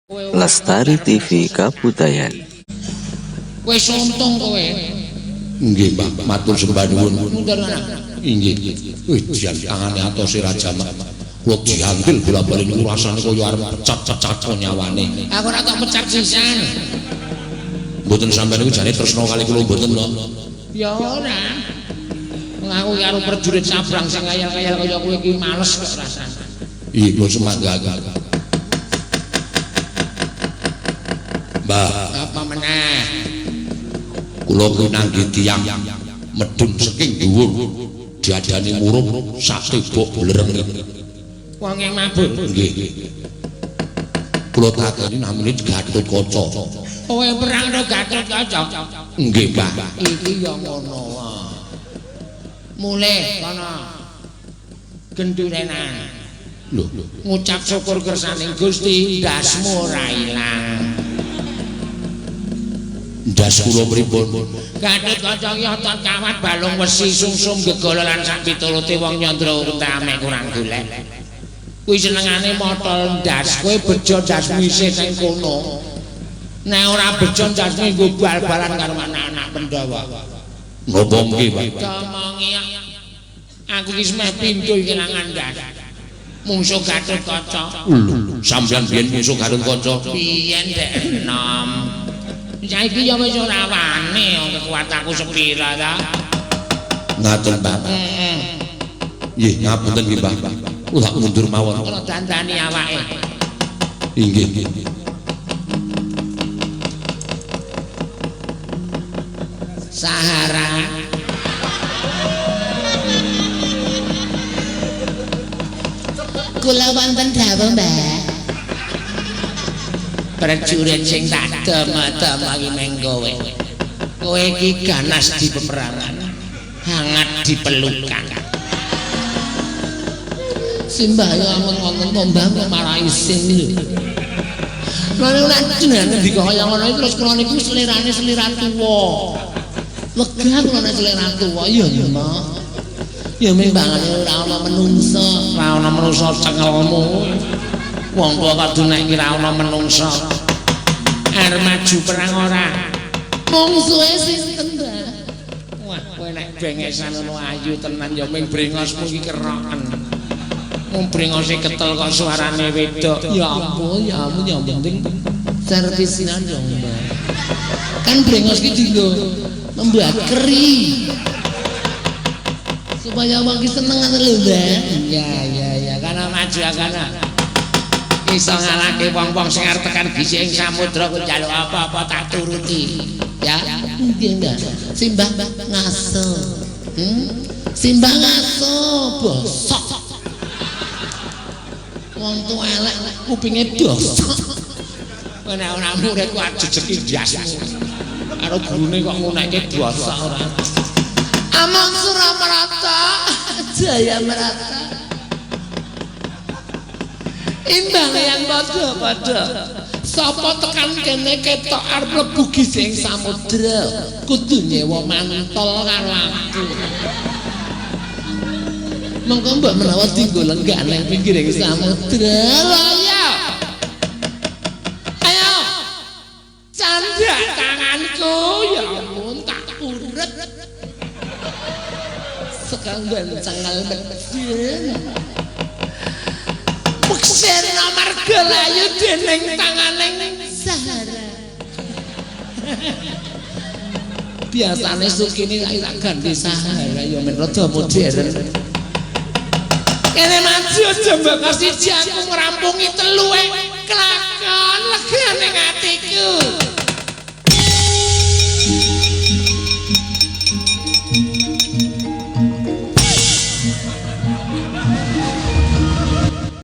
Lestari TV Kabudayan. Wis untung kowe. Nggih, Mbah, matur sembah nuwun. Mundur ana. Inggih. Wih, jan tangane atose Raja Mak. Kula diantil bola-bali niku rasane kaya arep pecat-pecat nyawane. Aku ora tok pecat sisan. Mboten sampeyan niku jane tresna kali kula mboten lho. Ya ora. Wong aku karo prajurit sabrang sing ngayal-ngayal kaya kowe iki males kok rasane. Iya, kula semangga. Mbah, apa meneh? Kula kuwi nangge tiyang medhun saking dhuwur. Diadani murup sak tebok blereng. Wong ing mabur. Nggih. Kula takeni namine Gatotkaca. Kowe perang karo Gatotkaca? Nggih, Mbah. Iki ya ngono wae. Mulih kono. Gendurenan. Lho, ngucap syukur kersaning Gusti, ndasmu ora ilang. Ndas kula pripun? Gatotkaca ki otot kawat balung wesi sungsum gegala lan sak pitulute wong nyandra utame kurang golek. Kuwi senengane motol ndas, kowe bejo ndasmu isih ning kono. Nek ora bejo ndasmu nggo bal-balan karo anak-anak Pandhawa. Napa nggih, Pak? Omongi aku ki semeh pindho kelangan ndas. Mungsuh Gatotkaca. Lho, sampeyan biyen mungsuh Gatotkaca? Biyen dek enom. Saiki ya wis ora wani kekuatanku sepira ta. Ngaten, Pak. Heeh. Nggih, ngapunten nggih, Mbah. Kula tak mundur mawon. Kula dandani awake. Inggih. Sahara. Kula wonten dawuh, Mbak. Prajurit sing tak dama-dama iki meng kowe. Kowe iki ganas di peperangan, hangat di pelukan. Simbah ya ampun wonten to, Mbah, kok malah isin lho. Lha nek jenengan ngendika kaya ngono iki terus kula niku selerane selera tuwa. Wegah kula nek selera tuwa ya, Mbak. Ya mimbangane ora ana menungsa, ora ana menungsa cengelmu. Wong tuwa kudu nek ora ana menungsa. Arep maju perang ora? Mungsuhe sinten, Mbah? Wah, kowe nek bengesan ngono ayu tenan ya ming brengosmu iki keroken. Mung brengose ketel kok suarane wedok. Ya ampun, ya ampun, ya penting servisinan yo, Mbah. Kan brengos iki dienggo membuat keri. Supaya wong ki seneng ngono lho, Mbah. Iya, iya, iya, kana maju kana. Iso ngalahke wong-wong sing arep tekan gisi ing samudra ku njaluk apa-apa tak turuti. Ya. Nggih, Mbah. Simbah ngaso. Simbah ngaso bosok. Wong tuwa elek kupinge bosok. Kowe nek ora murid ku ajejeki ndasmu. Karo gurune kok ngunekke bosok ora. Among Suramarata, Jaya Merata. Imbang yang padha-padha. Sapa tekan kene ketok arep mlebu gisi ing samudra, kudu nyewa mantol karo aku. Mengko mbok menawa dienggo lenggah nang pinggiring samudra. Lha iya. Ayo. Candhak tanganku, ya ampun tak urut. Sekanggan cengal medun. Peksena marga layu dening tanganing Sahara. Biasane sukine tak ganti Sahara ya men rada modern. Kene maju aja mbok siji aku ngrampungi telu e.